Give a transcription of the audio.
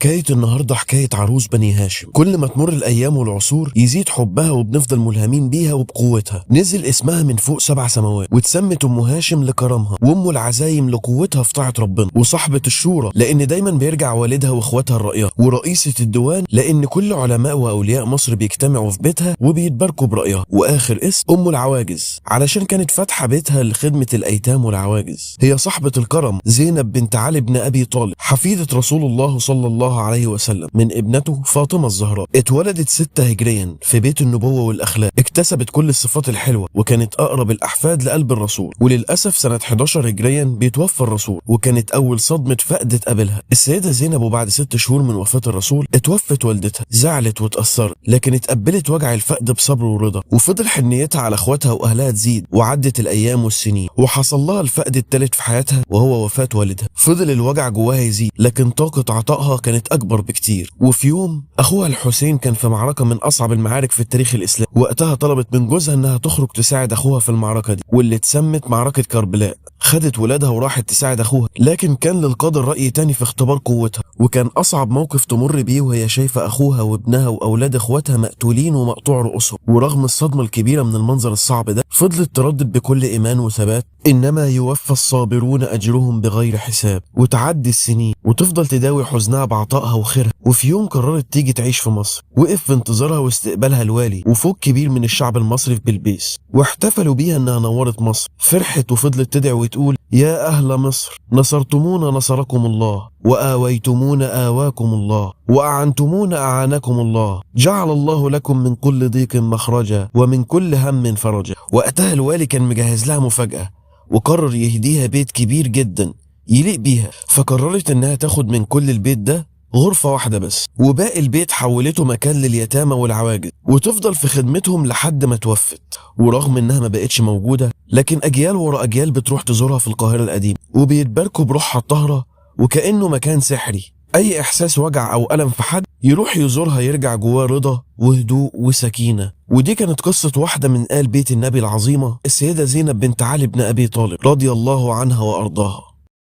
حكاية النهاردة حكاية عروس بني هاشم. كل ما تمر الأيام والعصور يزيد حبها وبنفضل ملهمين بيها وبقوتها. نزل اسمها من فوق 7 سماوات، واتسمت أم هاشم لكرمها، وأم العزايم لقوتها في طاعة ربنا، وصاحبة الشورى لأن دايما بيرجع والدها واخواتها لرأيها، ورئيسة الديوان لأن كل علماء وأولياء مصر بيجتمعوا في بيتها وبيتباركوا برأيها، وآخر اسم أم العواجز علشان كانت فاتحة بيتها لخدمة الأيتام والعواجز. هي صاحبة الكرم زينب بنت علي بن أبي طالب، حفيدة رسول الله صلى الله عليه وسلم من ابنته فاطمة الزهراء. اتولدت 6 هجريا في بيت النبوة والأخلاق، اكتسبت كل الصفات الحلوة وكانت أقرب الأحفاد لقلب الرسول. وللأسف سنة 11 هجريا بيتوفى الرسول، وكانت أول صدمة فقد تقابلها السيدة زينب. وبعد 6 شهور من وفاة الرسول اتوفت والدتها. زعلت واتأثرت، لكن اتقبلت وجع الفقد بصبر ورضا، وفضل حنيتها على اخواتها واهلها تزيد. وعدت الايام والسنين وحصل لها الفقد الثالث في حياتها وهو وفاة والدها. فضل الوجع جواها يزيد، لكن طاقة عطائها كانت اكبر بكتير. وفي يوم اخوها الحسين كان في معركة من اصعب المعارك في التاريخ الاسلامي، وقتها طلبت من جوزها انها تخرج تساعد اخوها في المعركة دي، واللي اتسمت معركة كربلاء. خدت ولادها وراحت تساعد اخوها، لكن كان للقدر رأي تاني في اختبار قوتها، وكان اصعب موقف تمر بيه وهي شايفة اخوها وابنها واولاد اخواتها مقتولين ومقطوع رؤوسهم. ورغم الصدمة الكبيرة من المنظر الصعب ده، فضلت تردد بكل ايمان وثبات: انما يوفى الصابرون اجرهم بغير حساب. وتعدي السنين وتفضل تداوي حزنها بعطائها وخيرها. وفي يوم قررت تيجي تعيش في مصر، وقف في انتظارها واستقبالها الوالي وفوق كبير من الشعب المصري في بلبيس، واحتفلوا بيها انها نورت مصر. فرحت وفضلت تدعي وتقول: يا أهل مصر، نصرتمونا نصركم الله، وآويتمونا آواكم الله، وأعنتمونا أعانكم الله، جعل الله لكم من كل ضيق مخرجا ومن كل هم فرجا. وقتها الوالي كان مجهز لها مفاجأة، وقرر يهديها بيت كبير جدا يليق بيها. فقررت انها تاخد من كل البيت ده غرفة واحدة بس، وباقي البيت حولته مكان لليتامى والعواجز، وتفضل في خدمتهم لحد ما توفت. ورغم انها ما بقتش موجودة، لكن اجيال ورا اجيال بتروح تزورها في القاهرة القديمة، وبيتباركوا بروحها الطاهرة وكأنه مكان سحري. اي احساس وجع او الم في حد يروح يزورها يرجع جواه رضا وهدوء وسكينة. ودي كانت قصة واحدة من آل بيت النبي العظيمة، السيدة زينب بنت علي بن أبي طالب رضي الله عنها وأرضاها.